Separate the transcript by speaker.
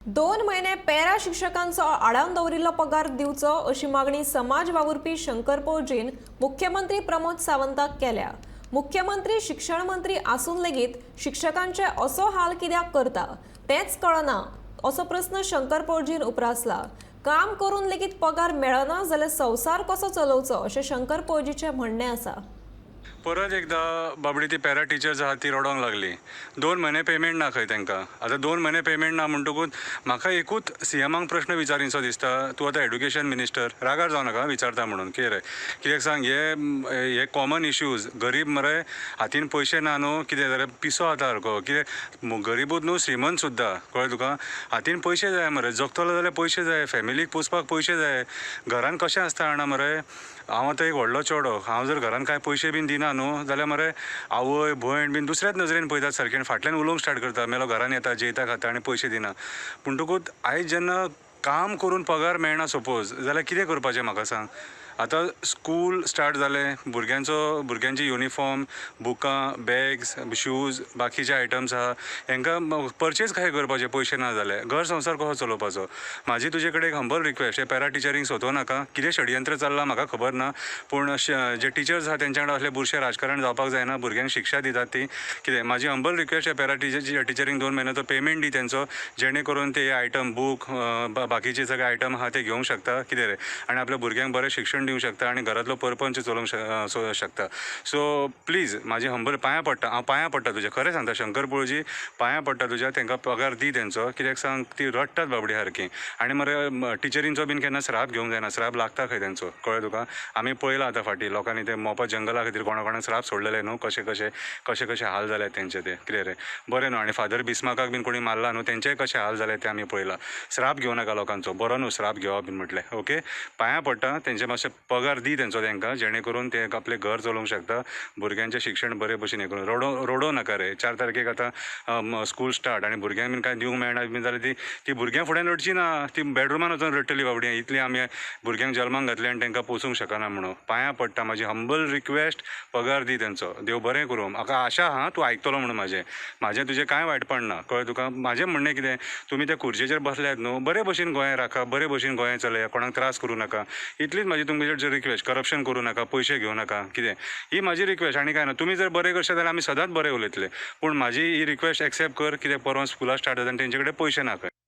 Speaker 1: 2 म्हयने पॅरा शिक्षकांचो आडावन दवरिल्लो पगार दिवचो अशी मागणी समाज वावुरपी शंकर पोळजीन मुख्यमंत्री प्रमोद सावंताक केल्या. मुख्यमंत्री शिक्षण मंत्री आसून लेगीत शिक्षकांचे असो हाल कित्याक करता तेंच कळना असो प्रस्न शंकर पोळजीन उप्रासला. काम करून लेगीत पगार मेळना जाल्यार संवसार कसो चलोवचो अशें शंकर पोळजीचें म्हणणें आसा.
Speaker 2: परत एकदा बाबडी ती पॅरा टिचर्स आहा ती रडोंक लागली. 2 म्हयने पेमेंट ना खंय तांकां. आतां 2 म्हयने पेमेंट ना म्हणटकूच म्हाका एकूच सीएमाक प्रश्न विचारीनसो दिसता. तूं आतां एड्युकेशन मिनिस्टर, रागार जावं नाका विचारता म्हणून. कितें रे, कित्याक सांग, हे हे कॉमन इश्यूज. गरीब मरे, हातीन पयशे ना न्हू, कितें जाल्यार पिसो जाता सारको. कितें गरीबूच न्हू, श्रीमंत सुद्दां. कळ्ळें तुका? हातीन पयशे जाय मरे. जगतलो जाल्यार पयशे जाय, फॅमिलीक पोसपाक पयशे जाय. घरान कशें आसता जाणा मरे, हांव आतां एक व्हडलो चेडो. हांव जर घरान कांय पयशे बीन दिना न्हू जाल्यार मरे आवय भयण बीन दुसऱ्याच नजरेन पळयतात सारकें आनी फाटल्यान उलोवंक स्टार्ट करता, मेलो घरान येता, जेयता खाता आनी पयशे दिना. म्हणटकूच आयज जेन्ना काम करून पगार मेळना सपोज जाल्यार कितें करपाचें म्हाका सांग. आतां स्कूल स्टार्ट जालें, भुरग्यांचो भुरग्यांची युनिफॉर्म, बुकां, बॅग्स, शूज, बाकीचे आयटम्स आहा, हेंकां परचेज कशें करपाचें पयशे ना जाल्यार? घर संवसार कसो चलोवपाचो? म्हाजी तुजे कडेन एक हंबल रिक्वेस्ट, हे पॅरा टिचरींक सोदोवं नाका. कितें षडयंत्र चल्लां म्हाका खबर ना, पूण जे टिचर्स आहा तेंच्या वांगडा असलें बुरशें राजकारण जावपाक जायना. भुरग्यांक शिक्षा दितात ती. कितें म्हाजी हंबल रिक्वेस्ट, हे पॅरा टिचरींक 2 म्हयन्याचो पेमेंट दी तेंचो, जेणे करून ते आयटम, बूक, बाकीचे सगळे आयटम आहा ते घेवंक शकता. कितें रे, आनी आपल्या भुरग्यांक बरें शिक्षण दिवंक शकता आनी घरांतलो परपंच चलोवंक शकता. सो प्लीज, म्हाजी हंबल, पांयां पडटा हांव, पांयां पडटा तुज्या. खरें सांगता, शंकर पोळजी, पांयां पडटा तुज्या. तांकां पगार दी तेंचो. कित्याक सांग, ती रडटात बाबडी सारकी. आनी मरे टिचरींचो बीन केन्ना श्राप घेवंक जायना, श्राप लागता खंय तेंचो. कळ्ळें तुका? आमी पळयलां आतां फाटीं लोकांनी ते मोपा जंगला खातीर कोणा कोणाक श्राप सोडलेले न्हू, कशे कशे कशे कशे हाल जाले तेंचे ते. कितें रे, बरें न्हू? आनी फादर बिस्माकाक बीन कोणी मारला न्हू, तेंचेय कशे हाल जाले ते आमी पळयलां. श्राप घेवं नाका लोकांचो, बरो न्हू श्राप घेवप बीन म्हटलें. ओके, पांयां पडटा तेंचे. मातशे पगार दी तेंचो तेंकां, जेणे करून ते आपलें घर चलोवंक शकता, भुरग्यांचें शिक्षण बरे भशेन हें करून. रडोवं नाका रे. 4 तारखेक आतां स्कूल स्टार्ट आनी भुरग्यांक बीन कांय दिवंक मेळना बीन जाल्यार ती ती भुरग्यां फुड्यान रडची ना, ती बेडरुमान वचून रडटली बाबडी, इतली आमी भुरग्यांक जल्माक घातले आनी तांकां पोसूंक शकना म्हणून. पांयां पडटा, म्हाजी हंबल रिक्वेस्ट, पगार दी तेंचो. देव बरें करूं. म्हाका आशा आहा तूं आयकतलो म्हणून. म्हाजें म्हाजें तुजें कांय वायटपण ना. कळ्ळें तुका? म्हाजें म्हणणें कितें, तुमी त्या खुर्चेचेर बसल्यात न्हू, बरे भशेन गोंय राखा, बरे भशेन गोंय चलया, कोणाक त्रास करूं नाका. इतलीच म्हाजी तुमचे रिक्वेस्ट. करप्शन करूं नाका, पयशे घेवं नाका. कितें, ही म्हाजी रिक्वेस्ट आनी कांय ना. तुमी जर बरें करशे जाल्यार आमी सदांच बरें उलयतले, पूण म्हाजी ही रिक्वेस्ट एक्सेप्ट कर. कितें, परवां स्कुलां स्टार्ट जाता आनी तेंचे कडेन पयशे ना खंय.